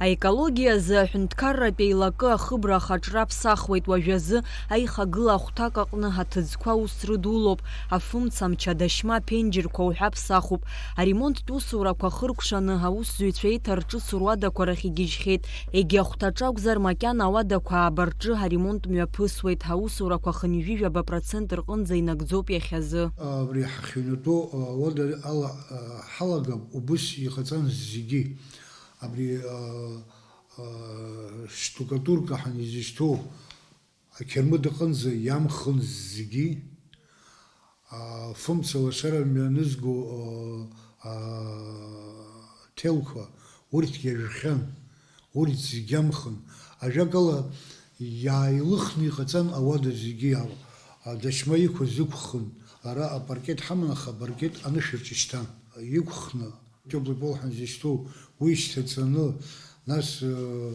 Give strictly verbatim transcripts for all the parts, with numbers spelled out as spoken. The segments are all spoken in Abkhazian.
Аекологиа азы аҳәынҭқарратә еилакы ахыбра ахаҿра ԥсахуеит уажәазы аихагыла ахәҭак аҟны аҭыӡқәа аус рыдулоуп, афымца, амчадашьма, аԥенџьырқәа уҳәа ԥсахуп. Аремонттә усурақәа хыркәшаны аусзуҩцәа еиҭарҿыцу руадақәа рахь игьежьхьеит. Егьи ахәҭаҿы акәзар, макьана ауадақәа ааба рҿы аремонт мҩаԥысуеит, аусурақәа хынҩажәижәаба процент рҟынӡа инагӡоуп иахьазы. Абри ҳахьыҩнатәоу ауада ала ҳалагап, убыс иҟаҵан зегьы. Абри штукатурка ҳәа изышьҭоу ақьырмыт аҟынӡа иамхын зегьы, афымца лашара мҩанызго ҭелқәа, урҭ иажәхьан, урҭ зегь амхын. Ажәакала, иааилыхны иҟаҵан ауада зегьы, адашьма иқәыз ықәхын, ара апаркет ҳаман, аха апаркет анышә аҿы ишьҭан. Иқәхны, тёплый пол ҳәа изышьҭоу, уи шьҭаҵаны, нас, э,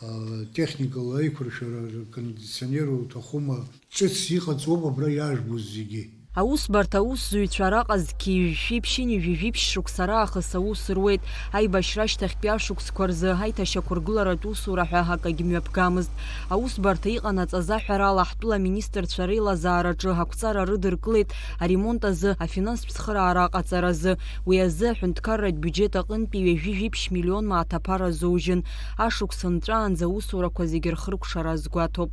э, техникала аиқәыршәара, кондиционер уҭахума, ҿыц иҟаҵоуп абра иаажәгоз зегьы. Аусбарҭа аусзуҩцәа араҟа зқьи жәшәи ԥшьынҩажәи жәиԥшь шықәса раахыс аус руеит, аибашьра ашьҭахьтәи ашықәсқәа рзы аиҭашьақәыргыларатә усура ҳәа акагь мҩаԥгамызт. Аусбарҭа иҟанаҵаз аҳәарала, ҳтәыла аминистрцәа реилазаараҿы ақәҵара рыдыркылеит аремонт азы, афинанстә цхыраара аҟаҵаразы. Уи азы аҳәынҭқарратә биуџьет аҟынтәи ҩажәи жәиԥшь миллион мааҭ аԥара азоужьын. Ашықәс нҵәаанӡа аусурақәа зегьы рхыркәшара азгәаҭоуп.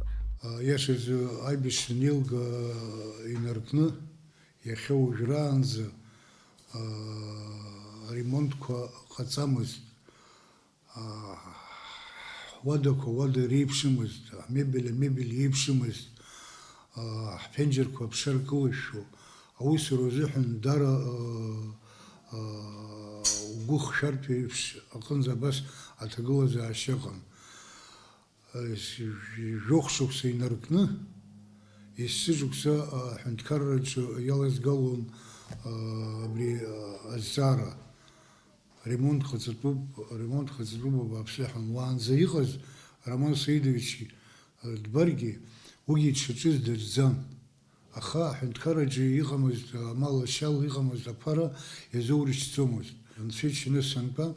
Иашазы, аибашьра анеилга инаркны, иахьа уажәраанӡа аремонтқәа ҟаҵамызт. Ҳуадақәа уада реиԥшымызт, амебель амебель еиԥшымызт, ҳԥенџьырқәа аԥша ркылышәшәо, аусура азыҳәан дара угәы хшәартә еиԥш аҟынӡа абас аҭагылазаашьа ыҟан. Жәохә шықәса инаркны, есышықәса аҳәынҭқарраҿы иалазгалон абри азҵаара. Ремонт ҟаҵатәуп, ремонт ҟаҵатәуп, абааԥсы, иҳәан. Уаанӡа иҟаз Роман Саидович дбаргьы, уигьы дшаҿыз дырӡан. Аха аҳәынҭқарраҿы иҟамызт амал ашьал, иҟамызт аԥара, иазоурышьҭӡомызт. Анцәа иџьшьаны сынтәа,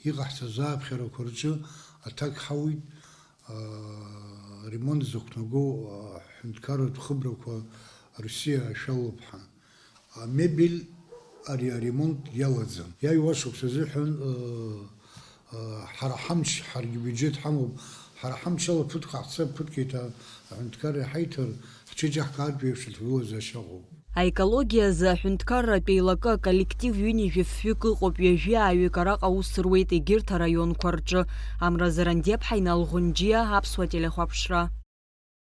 иҟаҳҵаз ааԥхьарақәа рҿы аҭак ҳауит, аремонт зықәнагоу аҳәынҭқарратә хыбрақәа Русиа ашәалоуп ҳәа. Амебель ари аремонт иалаӡам. Иааиуа шықәса азыҳәан, ыы, ыы, ҳара ҳамч, ҳаргьы биуџьет ҳамоуп, ҳара ҳамчала ԥыҭк ҳаҳцап, ԥыҭк еиҭа аҳәынҭқарра иҳаиҭар, ҳҽеиҿаҳкаартә еиԥш аҭагылазаашьа ыҟоуп. Аекологиа азы аҳәынҭқарратә еилакы аколлектив ҩынҩажәи фҩык ыҟоуп, ҩажәи ааҩык араҟа аус руеит егьырҭ араионқәа рҿы. Амра Зарандиаԥҳа, Инал Ӷәынџьиа, Аԥсуа телехәаԥшра.